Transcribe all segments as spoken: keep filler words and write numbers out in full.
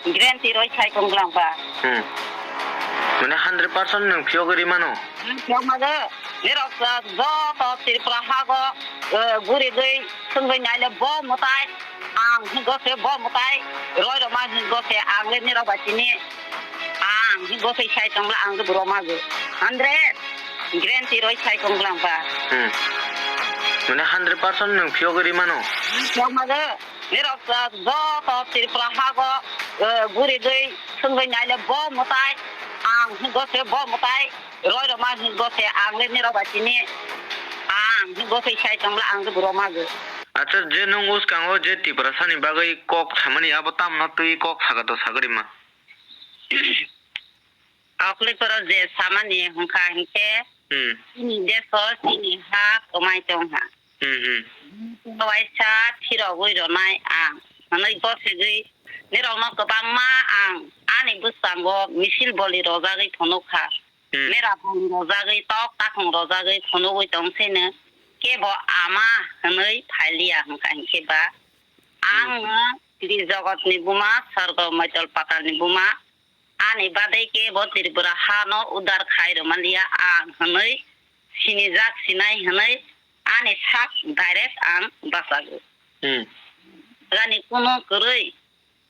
Guarantee roi sai tong bwlang ba. Hmm. Mane hundred percent nwng phiyogwi ri mano? Hmm, phiyok mago. Nirok, ah, joto Tripura hago, eh, guri gwi swngwi naile bo mwtai. Ang hingo se bo mwtai. Roi roma hingo se ang le nirok bai tini. Ang hingo se sai tong bwla ang le buro mago. Hundred. Guarantee roi sai tong bwlang ba. Hmm. Mane hundred percent nwng phiyogwi ri mano? Hmm, phiyok mago. Nirok, ah, joto Tripura hago, eh, guri gwi swngwi naile bo mwtai, ang hingo se bo mwtai, roi roma hingo se ang le nirok bai tini, ang hingo se sai tong bwla ang le buro mago. Acha, je nwng uskango je Tiprasani bagwi kok samani abo tamno twi kok saka to sagri ma? Okhlikhoro je samani hwnkha hinkhe, hmm, chini deso chini ha kwmai tongha. Hmm, hmm. Waisa thirogwi ronai ang hwnwi gosegwi nirokno kwbangma ang ani bwskango misil boli rojagwi phunukha. Hmm. Mera boli rojagwi tok takhung rojagwi phunugwi tongsaino kebo ama hwnwi phailiya hwnkha hinkhe ba, hmm, ang no Sri Jogotni buma, Sorgo Moitol Patalni buma, ani badai kebo Tripura hano udar khai rwmaliya ang hwnwi sinijak sinai hwnwi ani sak direct ang bachago. Hmm. Gani kunu kwrwi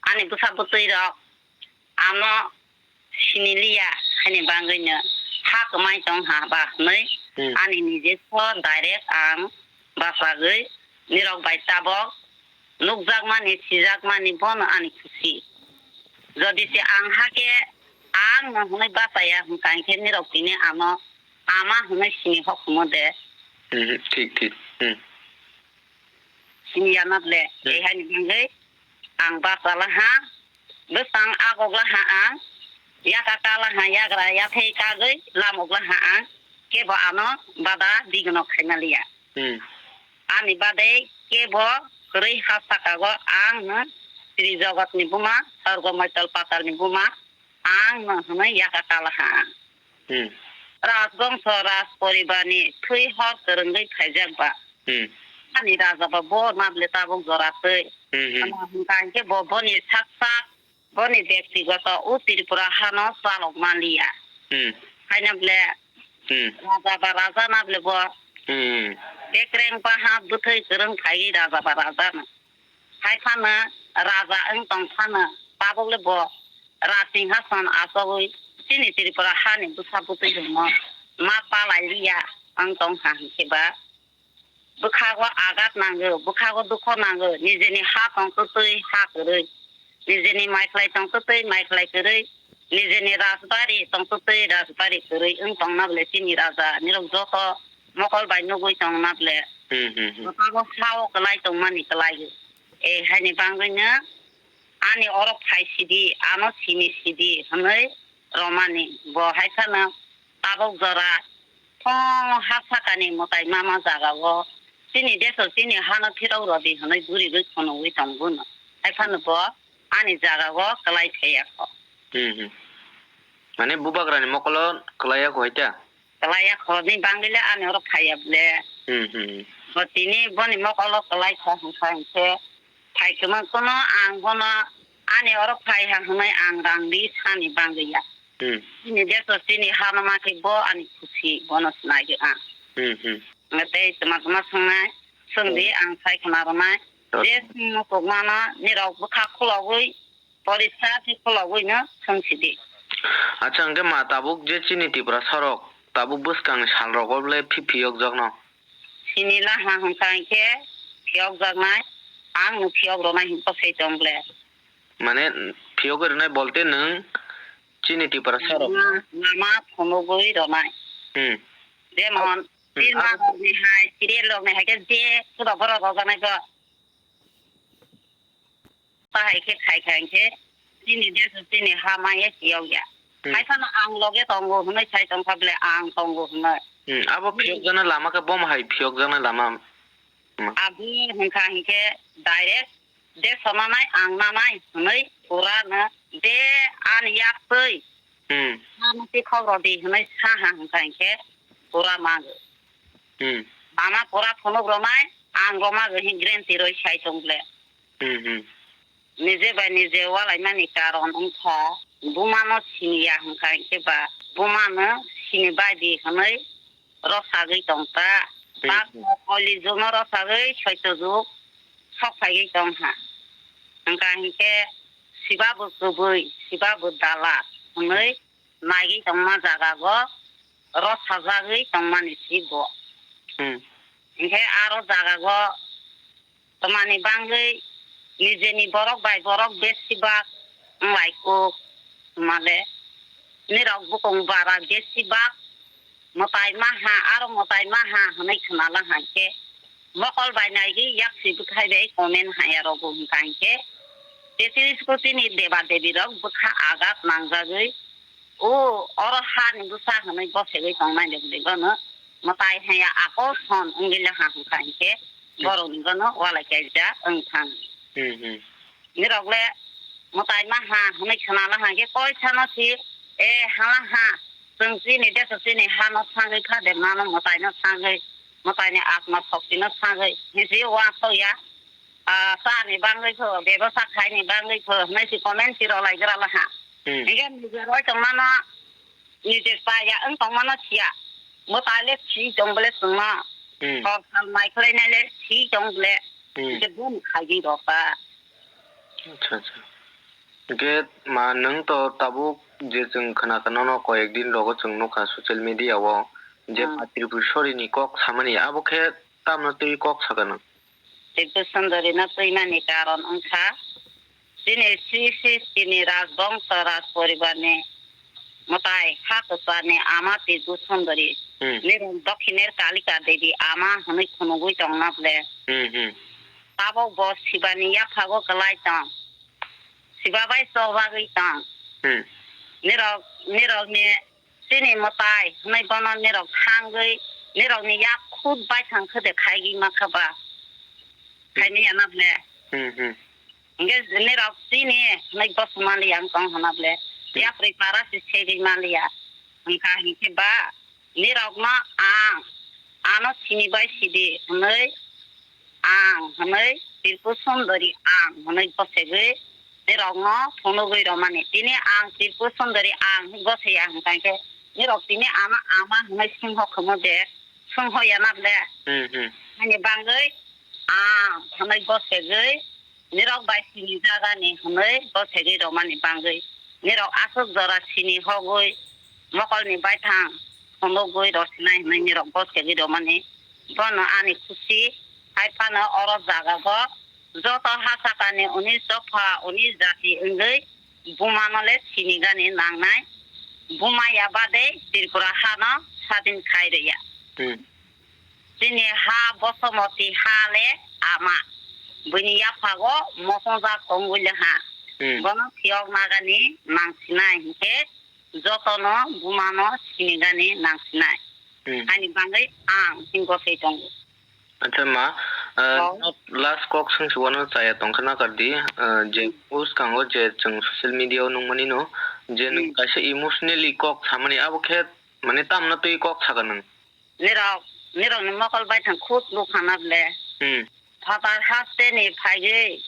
ani bwsa bwtwi rok ano siniliya haini bagwino ha kwmai tong ha ba hwnwi, hmm, ani nije so direct ang bachagwi nirok bai tabok nukjakmani, sijakmani bono ani khusi. Jodi se ang hakhe ang no hwnwi bachaya hwnkha hinkhe nirok tini ano ama hwnwi sini hokhumo de. Hmm, thik, thik. Hmm. Sini ya na ble, hmm, tei haini bagwi ang bachalaha, bwsang agoklaha ang, yaka kalaha yagra yathai kagwi lamoglaha ang, kebo ano bada digno khaimaliya. Hmm. Ani badai kebo kwrwi ha sakago ang no Sri Jogotni buma, Sorgo Moitol Patalni buma, ang no hwnwi yaka kalaha ang. Hmm. Rajbongso, raj poribarni thwi hor kwrwngwi phaijak ba. Hmm. Ani raja ba bo nable tabuk jora twi. Hmm, hmm. Ano hwnkha hinkhe bo boni sak sak, boni bektigoto o Tripura hano chalok manliya. Hmm. Haina ble, hmm, raja ba raja nable bo. Hmm. Bekreng ba ha bwthwi kwrwng phaiwi raja ba raja no. Hai phano raja wng tong phano tabuk le bo Rajsinghason achogwi chini Tripura hani bwsa bwtwi rwngno ma palai liya wng tong ha hinkhe ba bwkhago agat nango, bwkhago dukho nango, nijeni ha tong twtwi ha kwrwi, nijeni maikhlai tong twtwi maikhlai kwrwi, nijeni rajbari tong twtwi rajbari kwrwi wng tong na bwle chini raja nirok joto mokol bai nugwi tong na bwle. Hmm, hmm, hmm. Bwkhago sao kwlai tongmani kwlai. E, haini bagwino ani oro phai sidi, ano sini sidi hwnwi romani. Bo hai phano tabuk jora thong ha sakani mwtai mama jagao chini deso chini hano phirok rwdi hwnwi gurigwi phunugwi tongbono. Hai phano bo ani jagao kwlai phaiya kho. Hmm, hmm. Mane bubagrani mokolo kwlaiya kho hai ta? Kwlaiya kho, ni bangwi le ani oro phaiya bwle. Hmm, hmm. Bo tini boni mokolo kwlai kha hwnkha hinkhe, phai kwmang kono ang bono ani oro phai ha hwnwi ang rang ri sani bangwi ya. Hmm. Chini deso chini hano ma khe bo ani khusi, bono sinai khe ang. Hmm, hmm. Tei tuma tuma swngnai, swngdi, hmm, ang sai khna rwnai. Okay. Je swngno tongmano nirok bwkha khulogwi Porisa khe khulogwino thwng sidi. Acha, hwnkhe ma tabuk je chini Tripura sorok tabuk bwskangni salrogo le phi-, phiyokjakno? Sini laha hwnkha hinkhe phiyokjaknai, ang no phiyok rwnai hinkhe sai tong ble. Mane phiyogwi rwnai bolte nwng chini Tripura sorok no? Lama, lama phunugwi rwnai. Hmm. Jemon, hmm, Birma abo rokni hai, Siriel rokni hai khe je, soba borok rwjaknai kho. Bahai khe khai khai khe chini deso chini ha maya siyok ya. Hmm. Hai phano ang loge tongo hwnwi sai tongkha bwle ang tongo hwnwi. Hmm, abo phiyokjaknai lama khe bomo hai phiyokjaknai lama. Hmm. Abo hwnkha hinkhe direct deso nanai ang nanai hwnwi pura no de ani yak twi. Hmm. Ano twi khok rw di hwnwi sa ha hwnkha hinkhe pura mago. Hmm. Ama pura phunuk rwnai ang rw mago hin guarantee rwi sai tong bwle. Hmm, hmm. nije bai nije walaimani karon wngkha, bumano siniya hwnkha hinkhe ba bumano sini baidi hwnwi rwchagwi tongta. Hmm. Bak koli jugno rwchagwi soito jug sok phaigwi tongha. Hwnkha hinkhe siba bo kwbwi, siba bo dala hwnwi naigwi tongma jagago rwchajagwi tongmani si bo. Hmm. Hinkhe aro jagago twmani bangwi nijeni borok bai borok besibak wnglaikuk, hwnmale nirok bukung bara besibak mwtai maha, aro mwtai maha hwnwi khwnala hai khe mokol bai naigwi yaksi bwthai bai comment haya rogo hwnkha hinkhe Tetrish kotini deba debi rok bwkha agat nangjagwi, o oro hani bwsa hwnwi bosegwi tongnai le bwlwi bono mwtai haya ako son wngwi le ha hwnkha hinkhe Hmm. borokni bono walai kaijak wngthang. Hmm, hmm. Nirok le mwtai maha hwnwi khwnala hwnkhe koi sano si, e hala ha, chwng chini deso chini hano sangwi phader mano mwtaino sangwi, mwtaini atma soktino sangwi hinsi uansukya, ah, chani bangwi pho, bebosa khaini bangwi pho hwnwi si comment si rwlai gra laha. Hmm. Hinkhe nijor oi tongmano nijor chaya wng tongmano siya. Mwtai le si tong bole chwngno. Hmm. Kok sal mai khlai nai le si tong bole. Hmm. Hinkhe boni khaigwi rwkha. Acha, acha. Hinkhe ma nwng to tabuk je chwng khna khna no koyek din rogo chwng nukha social media o je Hmm. ma Tripuri Sori ni kok samani abo khe tamno twi kok sakha nwng? Tripuri Sundori no twimani karon wngkha chini Sri Sri chini Rajbongso Rajporibar ni mwtai ha kwchani ama Tripuri Sundori Hmm. nirok Dokhiner Kalika Devi ama hwnwi khunugwi tongna ble. Hmm, hmm. Tabok bo Sibani yaphago kwlai tong. Siba bai chobagwi tong. Hmm. Nirok, nirokni chini mwtai hwnwi bono nirok thangwi, nirokni yak khut baithang khe de khaigwi mankha ba. Khaimaya na ble. Hmm, hmm. Hinkhe nirok chini hwnwi bosong manliya wng tong hwna ble. Hmm. Yapri para se segwi manliya. Wngkha hinkhe ba nirokno ang, ano sini bai sidi hwnwi ang hwnwi Tripuri Sundori ang hwnwi bosegwi nirokno phunugwi rwmani. Tini ang Tripuri Sundori ang hwnwi bosaya hwnkha hinkhe nirok tini ano ama hwnwi swngho khumu je swngho ya na ble. Hmm, hmm. Ani bangwi ang hwnwi bosegwi nirok bai sini jagani hwnwi bosegwi rwmani bangwi nirok aswk jora sini hogwi mokolni baithang phunugwi rwsinai hwnwi nirok bosegwi rwmani. Bono ani khusi hai phano oro jagago joto ha sakani unis dopha unis jati wngwi bumano le sinigani nangnai. Buma ya bade Tripura hano sadin khai rwya. Hmm. Chini ha Bosomoti ha le ama. Buini yaphago mosongjak tongwi le ha. Hmm. Bono phiyok nagani nangsinai hinkhe jotono bumano sinigani nangsinai. Hmm. Ani bangwi ang hingo se tongo. Acha ma, uh, Oh. Not last kok swngsi wano chaya tongkha na kardi, uh, je Hmm. Uskango je chwng social media o nungmani no, je nwng Hmm. kaisa emotionally kok samani abo khe mane tamno twi kok sakha nwng? Nirok, nirokni mokol baithang khut nukha na ble. Hmm. Phatar hasteni phaigwi,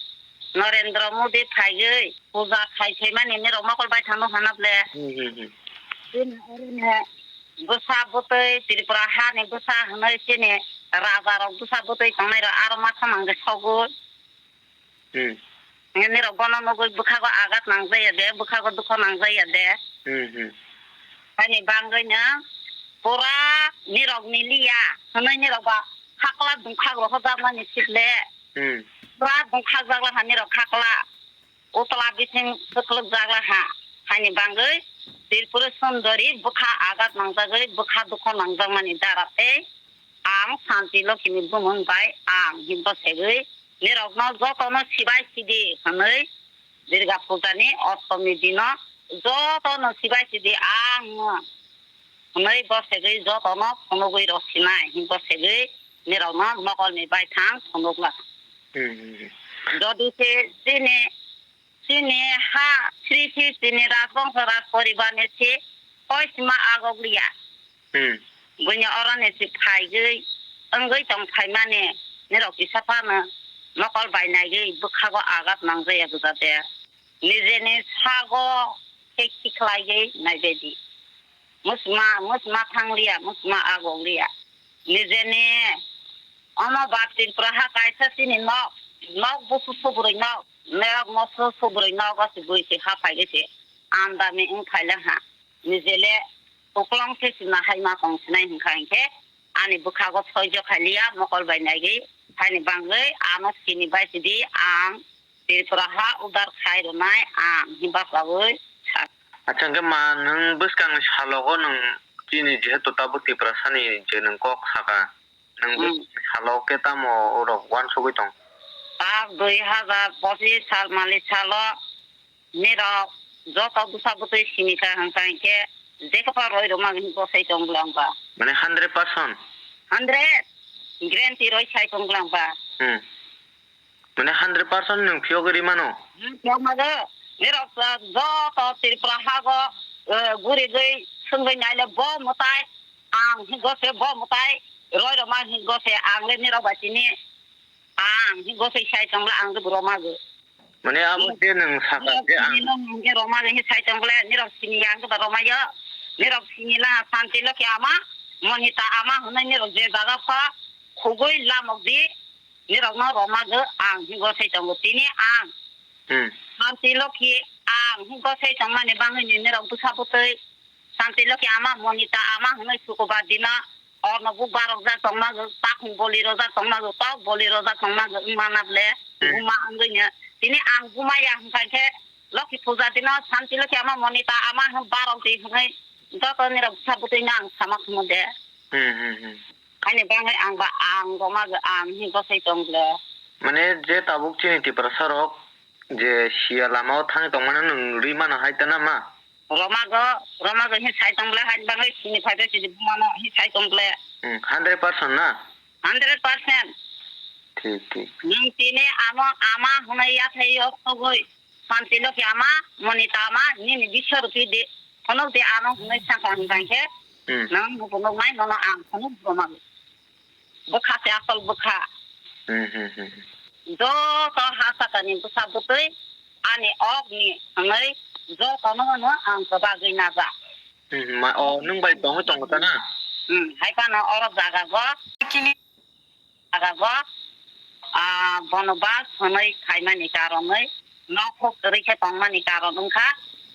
Narendra Modi phaigwi, puja khai phaimani nirok mokol baithang nukha na ble. Hmm, hmm, hmm. Chini oroni bwsa bwtwi, Tripura hani bwsa hwnwi chini rajarok bwsa bwtwi tongnairok aro ma samang de sogwi. Hmm. Nirok bono nugwi bwkhago agat nangjaya de, bwkhago dukho nangjaya de. Hmm, hmm. Ani bangwino pura nirok niliya hwnwi nirok ba khakla dungkhak rohorjakmani sikle. Hmm. Pura dungkhakjak laha nirok khakla. Utla bising swklwkjak laha. Hani bangwi Tripura Sundori bwkha agat nangjagwi bwkha dukho nangjakmani dara tei ang Santi Lokhini bumung bai ang himbo segwi nirokno jotono sibai sidi hwnwi Durga Pujani Ostomi dino jotono sibai sidi ang hwnwi bosegwi jotono phunugwi rw sinai himbo segwi nirokno mokolni baithang phunukla. Hmm, hmm, hmm. Jodi se chini, chini ha, sri sri chini rajbongso raj poribarni se koisima agok liya. Hmm. Buini oroni se phaigwi, wngwi tong phaimani, nirok kisa phano mokol bai naigwi bwkhago agat nangjaya gwja de. Nijeni sago khe khiklaiwi naibaidi. Musma, musma thangliya, musma agogliya. Nijeni omo ba Tripura ha kaisa chini nok, nok busu subrui nok, nok busu subrui nok o se bui se ha phaigwi se andami wng phaila ha. Nijele uklong se sima hai ma tong sinai hwnkha hinkhe ani bwkhago soijo khailiya mokol bai naigwi, haini bangwi ano sini bai sidi ang Tripura ha udar khai rwnai ang hinba chaui sa. Acha, hwnkhe ma nwng bwskangni salogo nwng chini jehetu tabuk Tiprasani je nwng kok saka, nwng Hmm. bwskangni salo khe tamo rok uansugwi tong? Tak dui hazar pochis sal mali salo nirok joto bwsa bwtwi sini kha hwnkha hinkhe jekhe pha roi rwma hinwi bosai tong bwla wngkha. Mane hundred percent? Hundred. Guarantee roi sai tong bwla wngkha. Hmm. Mane hundred percent nwng phiyogwi ri mano? Hmm, phiyok mago. Nirok, uh, joto Tripura hago, uh, gurigwi swngwi naile bo mwtai ang hingo se bo mwtai roi rwma hingo se ang le nirok bai tini ang hingo se sai tong le ang le bwrok mago. Mane abo je nwng saka je ang. Nirok roma le sai tong le nirok sini yang ba roma yo. Nirok sini la santi lo ke ama monita ama hwnwi nirok je jaga pha khugui lamok di. Nirokno rwmagwi ang hingo sai tongo. Tini ang Hmm. Santi Lokhi ang hingo sai tongmani bangwi ni nirok bwsa bwtwi Santi Lokhi ama, Monita ama hwnwi sukubar dino orno buk barokjak tongmagwi, takhum boli rojak tongmagwi, tok boli rojak tongmagwi wngmana ble Hmm. Buma wngwi no. Tini ang buma ya hwnkha khe Lokhi puja dino Santi Lokhi ama, Monita ama hwn barok di hwnwi joto nirok bwsa bwtwi no ang sama khumode. Hmm, hmm, hmm. Ani bangwi ang ba ang roma ang hingo sai tong le. Mane je tabuk chini Tiprasa rok je siya lama o thangwi tongmani nwng ri mano hai ta na ma? Romago, romago hin sai tong le hai bangwi sini phai de sini bumano hin sai tong le. Hmm, hundred percent na? Hundred percent. Thik, thik. Nwng tini amo ama hwnwi yathai yok togwi. Santi Lokhi ama, Monita ama, nini biswa rwphi di, phunuk di ano hwnwi sakha hwnkha khe, Hmm. Nwng bo phunuk nai, nono ang phunuk bo mang. Bwkha se asol bwkha. Hmm, hmm, hmm. Joto ha sakani bwsa bwtwi ani ok ni hwnwi jotono no ang kwbagwi naja. Hmm, ma, o, nwng bai tongwi tongo ta na? Hmm, hai phano oro jaga go. Chini Jaga go, ah, bono bas hwnwi khaimani karonwi nok huk kwrwi khe tongmani karon wngkha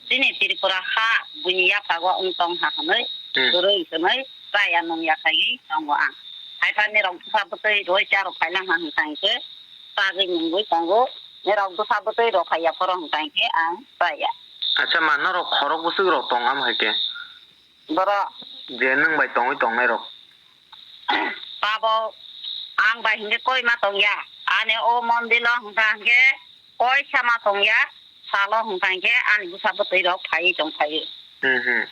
chini Tripura ha buini yaphago wng tong ha hwnwi Hmm. kwrwi hwnwi chaya nung yakhaiwi tongo ang. Haiphani rok bwsa bwtwi roi charok phailang ha hwnkha hinkhe chagwi nungwi tongo. Nirok bwsa bwtwi rok phaiya phoro hwnkha hinkhe ang chaya. Acha ma norok khorok bwswk rok tong am hai khe? Borok. Je nwng bai tongwi tongnai rok. Tabok ang bai hinkhe koi ma tongya. Ani o mondilo hwnkha hinkhe koi sama tongya. Salo hwnkha hinkhe ani bwsa bwtwi rok phaiwi tong phaiwi. Hmm, hmm.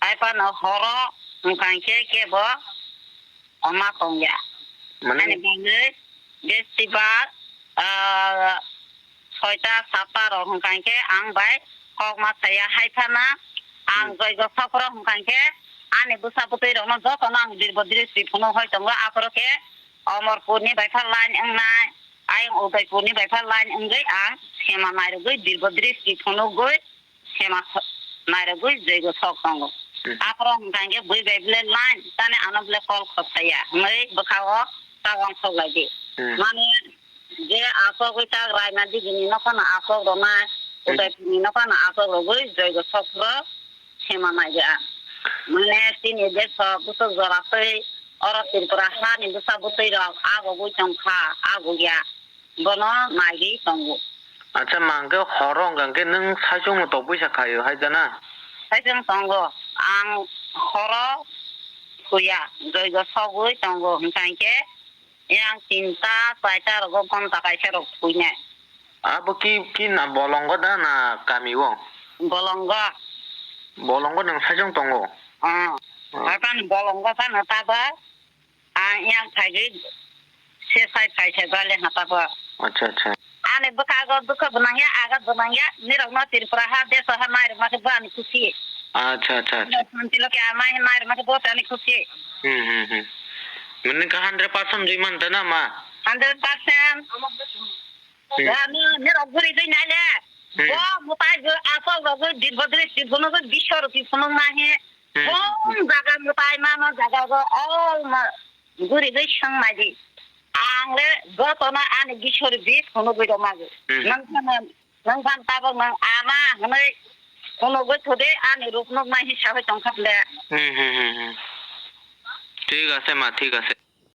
Hai phano horo hwnkha hinkhe kebo ma tongya. Mane Ani bagwi Bestibar, ah, soita satta rok hwnkha hinkhe ang bai kok ma saya hai phano ang Hmm. joigo sokro hwnkha hinkhe ani bwsa bwtwi rokno jotono ang dirbo dristi phunuk hoi tongo aphuru khe Omorpur ni bai pha line wngnai ayang Udaipur ni bai pha line wngwi ang sema nairogwi dirbo dristi phunugwi sema so-, nairogwi joigo sok tongo. Hmm. Aphuru hwnkha hinkhe bui bai bwle line tani ano bwle kol khosaya hwnwi bwkha o ta wansok lai di. Hmm. Mane je asogwi tak Raima Digi ni nokhano asok rwnai, Hmm. Udaipur ni nokhano asok rwgwi joigo sok phuru sema nai di ang. Mane chini deso bwswk jora twi oro Tripura hani bwsa bwtwi rok agogwi tongkha, agogya. Bono naigwi tongo. Acha, ma hwnkhe horo hwnkha hwnkhe nwng saichung no topui sa khaio hai jana? Saichung tongo. Ang horo thuya, joigo sogwi tongo. Hwnkha hinkhe yang tinta, chaita rogo ghonta kaisa rok thuinai. Abo ki, ki na bolongo da na kami o? Bolongo. Bolongo nwng saichung tongo? Ah. Ah. Hapan bolongo phano taba. Ang yang phaigwi se sai phai sai bale hata bo. Acha, acha. Ani bwkha go dukha bo nangya, agat bo nangya, nirok no Tripura ha, deso ha mai rok ma khe bo ani khusi. Acha, acha, acha. Nirok santi lo khe amai hai mai rok ma khe bo ani khusi. Hmm, hmm, hmm. Mane ka hundred percent joi man ta na ma? Hundred percent. Hmm. Ani nerok guri dei nai le. Hmm. Bo mutai go asok rok go dirbo dri dirbo no go bisor ki phunuk nahi. Hmm. Bom jaga mutai ma ma jaga go all ma guri dei sang nai di. Ang le joto no ani bisor bi phunuk goi rok ma go. Hmm. Nang sana Nwng phan tabok nwng ama hwnwi phunugwi thudi, ani ruknukma hisa bai tongkha le. Hmm, hmm, hmm, hmm. Thik ase ma, thik ase.